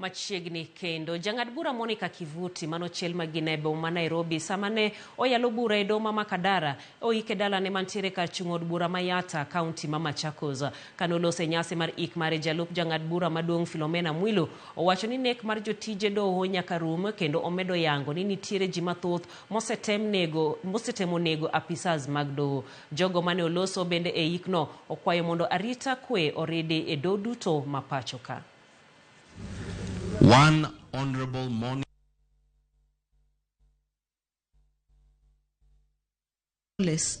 machiegni kendo. Jang'ad bura Monica Kivuti manochiel magina e boma ma Nairobi sama ne oyalo bura e doho ma Makadara oike dalane mantiere kar chung' od bura ma Yatta, kaunti ma Machakos. Kanoloso e nyasi mar ik mare, jalup jang'ad bura maduong' Philomena Mwilu owacho ni nek mar jotije doho nyaka rum kendo omedo yango ni nitiere ji mathoth mosetemo nego apisas mag doho. Jogo mane oloso bende e ikno okwayo mondo arita kwe oridi e doho duto ma pacho ka. One Honorable Moni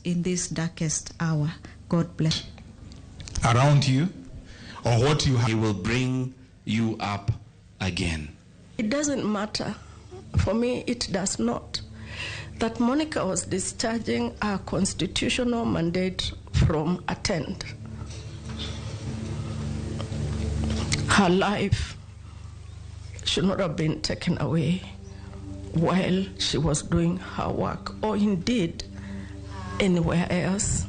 in this darkest hour. God bless. Around you or what you have. He will bring you up again. It doesn't matter. For me, it does not. That Monica was discharging her constitutional mandate from a tent. Her life should not have been taken away while she was doing her work, or indeed anywhere else.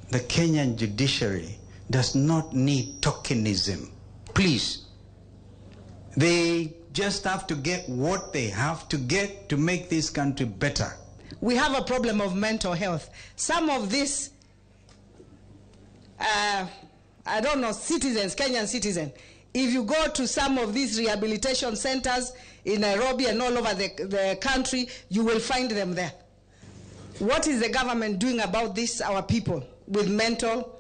The Kenyan judiciary does not need tokenism. Please. They just have to get what they have to get to make this country better. We have a problem of mental health. Some of these, I don't know, citizens, Kenyan citizens, if you go to some of these rehabilitation centers in Nairobi and all over the country, you will find them there. What is the government doing about this, our people with mental